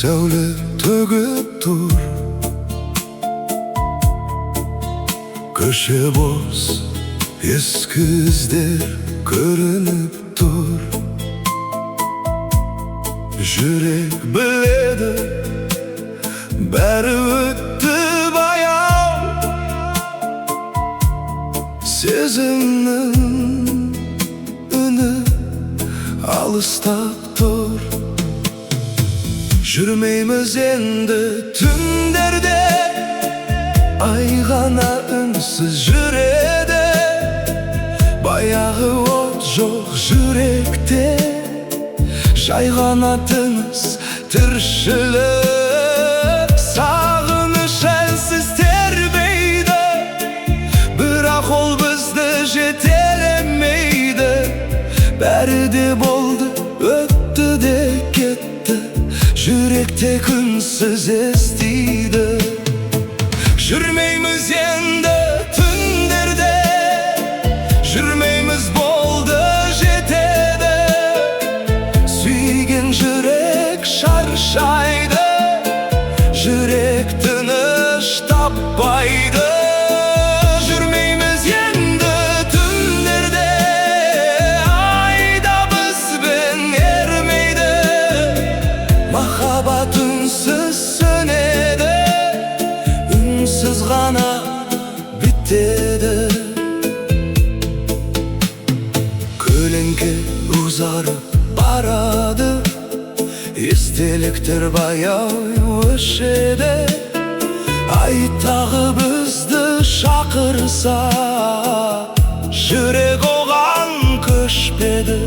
Сәуле төгіп тұр. Көше бос, ескі іздер көрініп тұр. Жүрек біледі, бәрі өтті баяу. Сезімнің үні алыстап тұр. Жүрмейміз енді түндерде, ай ғана үнсіз жүреді. Баяғы от жоқ жүректе, жай ғана тыныс тіршілік. Сағыныш әлсіз тербейді, бірақ ол бізді жетелемейді. Бәрі де болды, өтті де кетті, жүрек тек үнсіз естиді. Жүрмейміз енді түндерде, жүрмейміз, болды, жетеді. Сүйген жүрек шаршайды, жүрек тыныш таппайды. Жүрмейміз енді түндерде, ай да бізбен ермейді. Махаббат үнсіз сөнеді, үнсіз ғана бітеді. Көлеңке ұзарып барады, естеліктер баяу өшеді. Ай тағы бізді шақырса, жүрек оған көшпеді.